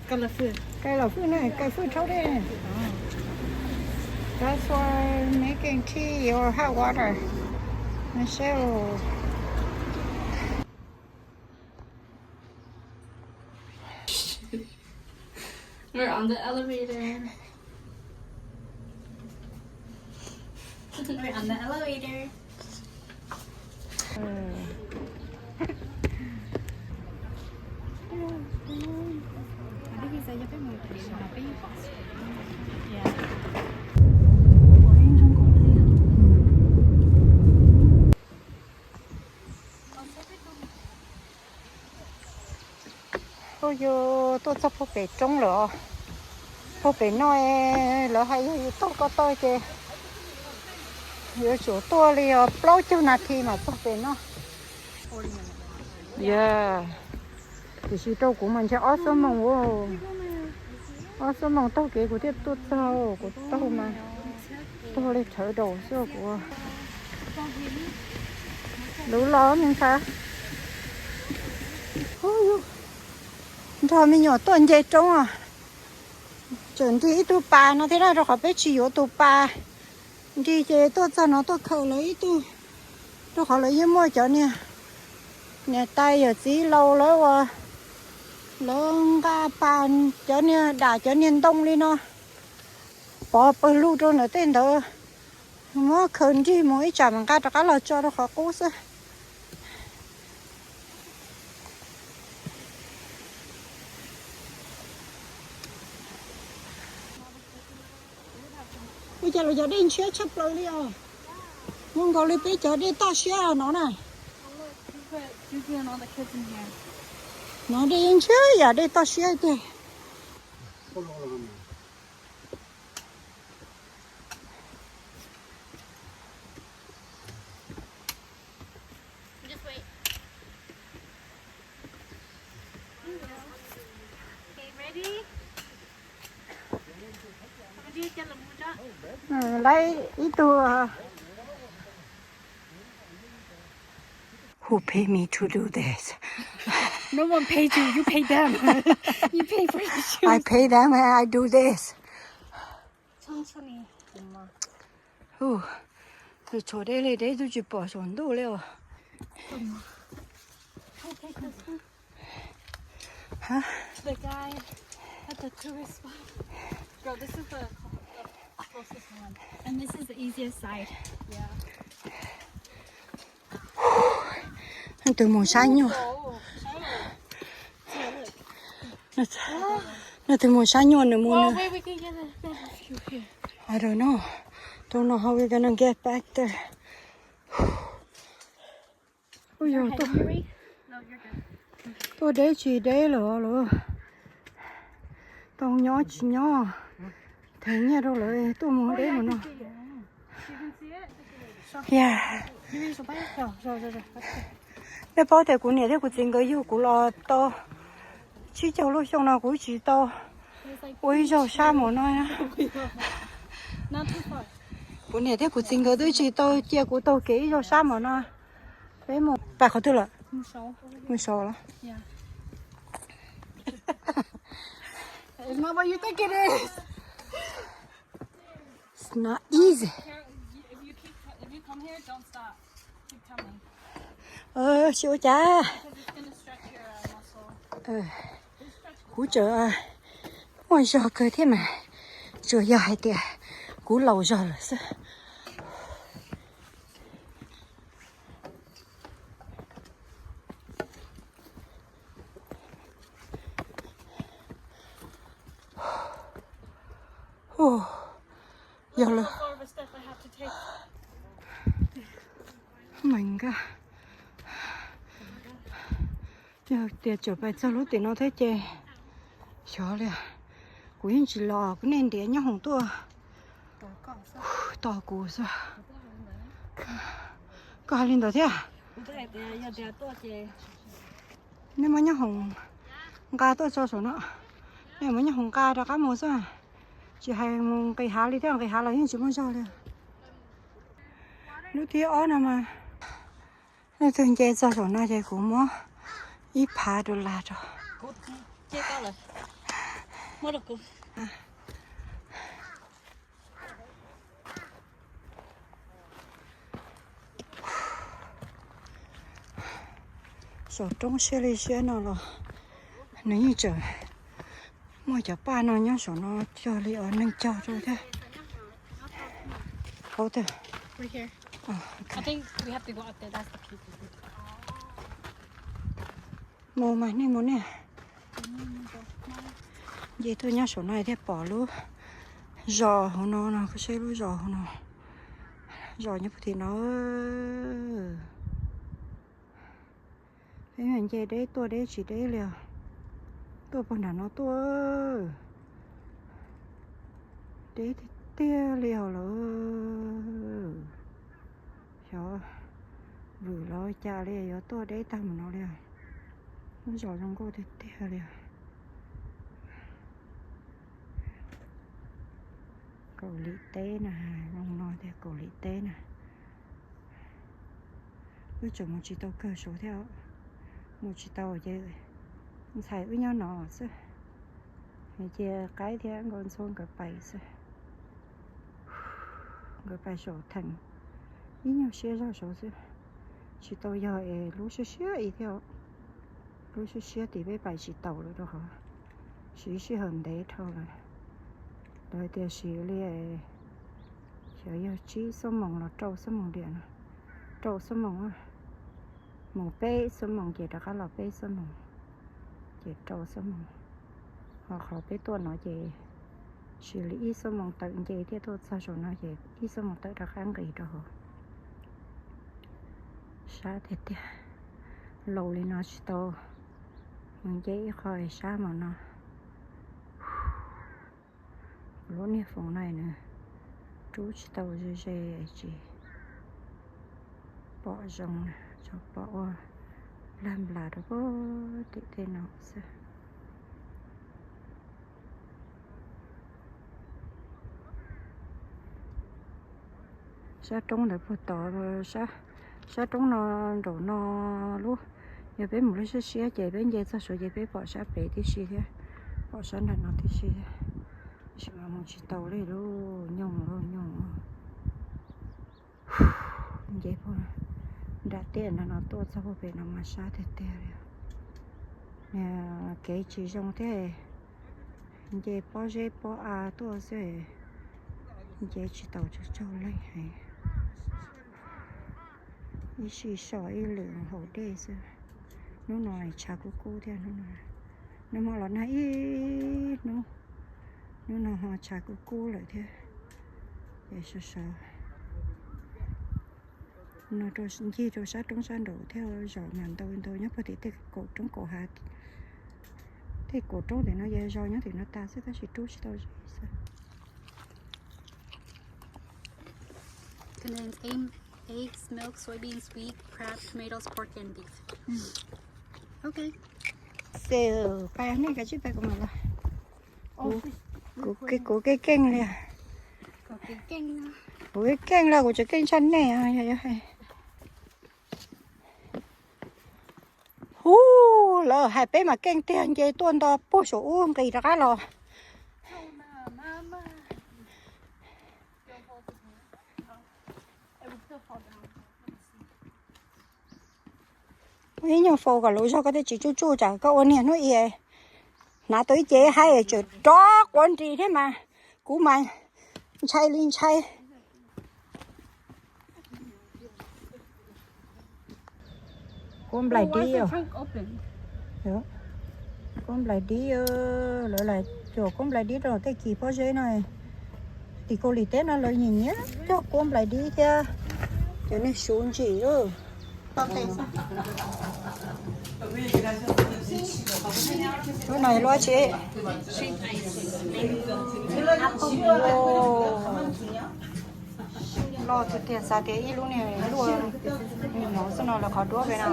Kaw los fwj na, kaw fwj rhaub dej. That's for making tea or hot water. Nws seb. We're on the elevator. We're on the elevator. Ub, yus tuaj txog puag pem roob lawm os. Puag pem no lawv hais yog yus tuaj ko taw ces yuav tsum tuaj li os plaub caug nas this mam txog pem no. Yog, tiam sis rau kuv mas ntshe ob xuab moos, ob xuab moos taug kev kuv thiaj tuaj txog. Kuv taug mas taug li rhawv daus xwb kuv. Luv los me ntxhais. Nrog me nyuam tuaj nce roob os. Tseem nrig ib tug pas no thiab na, rau qhov peb tsis yuav tus pas nrig ces tuaj txog no tuaj khaws lawv ib tug, rau qhov lawv yeej muaj cov niag niam tais yawm txiv laus lawv uas lawv nqa pas, cov niag dam cov niag ntoo li no pov pawg lug rau ntawm tej ntawd, muab khaws nrig mus ib tsam mam nqa rov qab los tso rau qhov qub xwb. Ua cas lawv cov dej ntshiab tshaj plaws li os. Zoo nkaus li peb cov dej toj siab no na. No dej yeej ntshiab yam dej toj siab tiag. Laib ib tug. Who pay me to do this? No one paid you. You paid them. You pay for your shoes. I pay them and I do this. Hu, tus tshuav dej li deb twb tsis pom saum ntuj li os. Huh? The guy at the tourist spot. Girl, this is the closest one. And this is the easiest side. Yeah. Nws twb mus sab nyuag. Nws twb mus sab nyuag nws mus nws. I don't know. Don't know how we're gonna get back there. Ui yog, tuaj deb tsis deb lawm los tau nyob tsis nyob, theej nyiaj rau lawv tuaj mus deb mus no. Yog, nej paub tias kuv niam thiab kuv txiv nkawd yug kuv los tau tsib caug lub xyoo no kuv tsis tau ua ib zaug sab mom no. Kuv niam thiab kuv txiv nkawd twb tsis tau cia kuv taug kev ib zaug sab mom no. Peb mus pas qhov twg lawm? Mus saud los? It's not what you think it is. It's not easy. If you keep, if you come here, don't stop. Keep coming. Ua cas? Because it's gonna stretch your, uh, muscle. Kuv tseem muaj zog kawg thiab mas, tsuas yog hais tias kuv laus zog lawm xwb. Yog lawm. Meem nkaj. Yog tias tseem pais txog lub tim no thiab ces xyov li. Kuv yeej tsis los, kuv nej ntiav nyob hoom tuaj tos kuv xwb. Koj hais li ntawd thiab. Nej muab nyob hoom nqa tuaj tso saum no. Nej muab nyob hoom nqa rov qab mus xwb. Tsis hais mus nqis hav li thiab, nqis hav los yeej tsis muaj zog li. Lub thib ob no mas, leej twg nce txog saum no ces kuv muab ib phav dollar rau. Muab rau kuv. Saum roob siab li siab no los nws yeej tseem muaj cov paj no nyob saum no cog li os neeg cog rau thiab. Hauv tiag. Right here. Oh, okay. I think we have to go up there. That's the key. Mus mas nej mus nej. Nce tuaj nyob saum no thiaj pom lub zos hauv no no, koj saib lub zos hauv no. Zos nyob puag tim no. Peb mas nce deb tuaj deb tsis deb li os. Tuaj puag nram no tuaj. Deb tiag tiag li os lawm. Xyov vwm los cas li yuav tuaj deb tag mus no li os. Lub zos zoo nkauj tiag tiag li os. Kaus lim teb na, zoo no tiag Kaus lim teb na. Wb tseem mus tsis tau kawg saud thiab. Mus tsis tau ces ntxhais wb nyob no xwb. Cia qaib thiab nkauj ntxhuab nkawd pais xwb. Nkawd pais saum theem ib nyuag siab zog saud xwb. Tsis tau yog es lub siab siab ib thiab. Lub siab siab tim peb pais tsis taus lawm rau qhov siv sij hawm ntev dhau lawm. Lawv hais tias siv li xyov yog tsib xuab moos los rau xuab moos diam no. Rau xuab moos, mus peb xuab moos ces rov qab los peb xuab moos, ces rau xuab moos. Ho qhov peb tuaj no ces siv li ib xuab moos tawm nce thiaj tuaj txog saum no ces ib xuab moos tawm rov qab nqis rau hauv. Sab tiag tiag, laus li no tsis tau mus nce ib qho sab mas no. Kuv lub niag foos no nws rub tsis tau ze ze tsis pom zoo, tsuas pom ua lag nplas rau puag tim tej no xwb. Sab roob ntawd puag tod, sab roob no nraum no lub, yog peb mus lub siab siab ces peb nce txog saud ces peb pom sab pem tib si thiab, pom sab nram no tib si thiab. Tab sis mas mus tsis tau li lub nyoog lub nyoog. Nce puag nram tej no no tuaj txog puag pem no mas sab tiag tiag li. Kev tsis zoo thiab, nce pob zeb pob av tuaj xwb, nce tsis tau tsaug tsaug leej heev. Ib sij so ib lwm haus dej xwb. Hnub no tshav kub kub thiab, hnub no, nag hmo los nag ib hnub, hnub no ho tshav kub kub lawm thiab. Es sov sov no rau ncig rau sab roob sab nraud thiab, zos mas ntau ntau nyob puag tim tej kaum roob kaum hav. Tej kaum roob tim no yog zos nyob tim no tas xwb tab sis rub tsis tau zog xwb. Contains egg, eggs, milk, soybeans, wheat, crab, tomatoes, pork, and beef. Ok. So, pais nej kav tsij pais kuv mam los. Kuv, kuv keej li. Kuv keej li, kuv tseem keej tshaj nej. Hu, lawv hais peb mas keej tiag, nce tuaj nto puag saum ub nqis rov qab los. Ib nyuag faus kom lus zog koj thiaj tsis tsuj tsuj tsam koj ua niag hnub i hnav tau ib ce haib tseem rov quav nris thiab mas kuv mas ntshai li ntshai. Kuab nplais dib os. Kuab nplais dib, lawv lam cuam kuab nplais dib rau tej kis pob zeb no. Tim Kaus Lim teb no lawv nyiam nyiam cog kuab nplais dib thiab. Cov niag suv ntsim lub. Lub no lub tsi? Loj tiag tiag, xav tias ib lub niag luaj, nws mov xwb no lawv qhov duab pem no.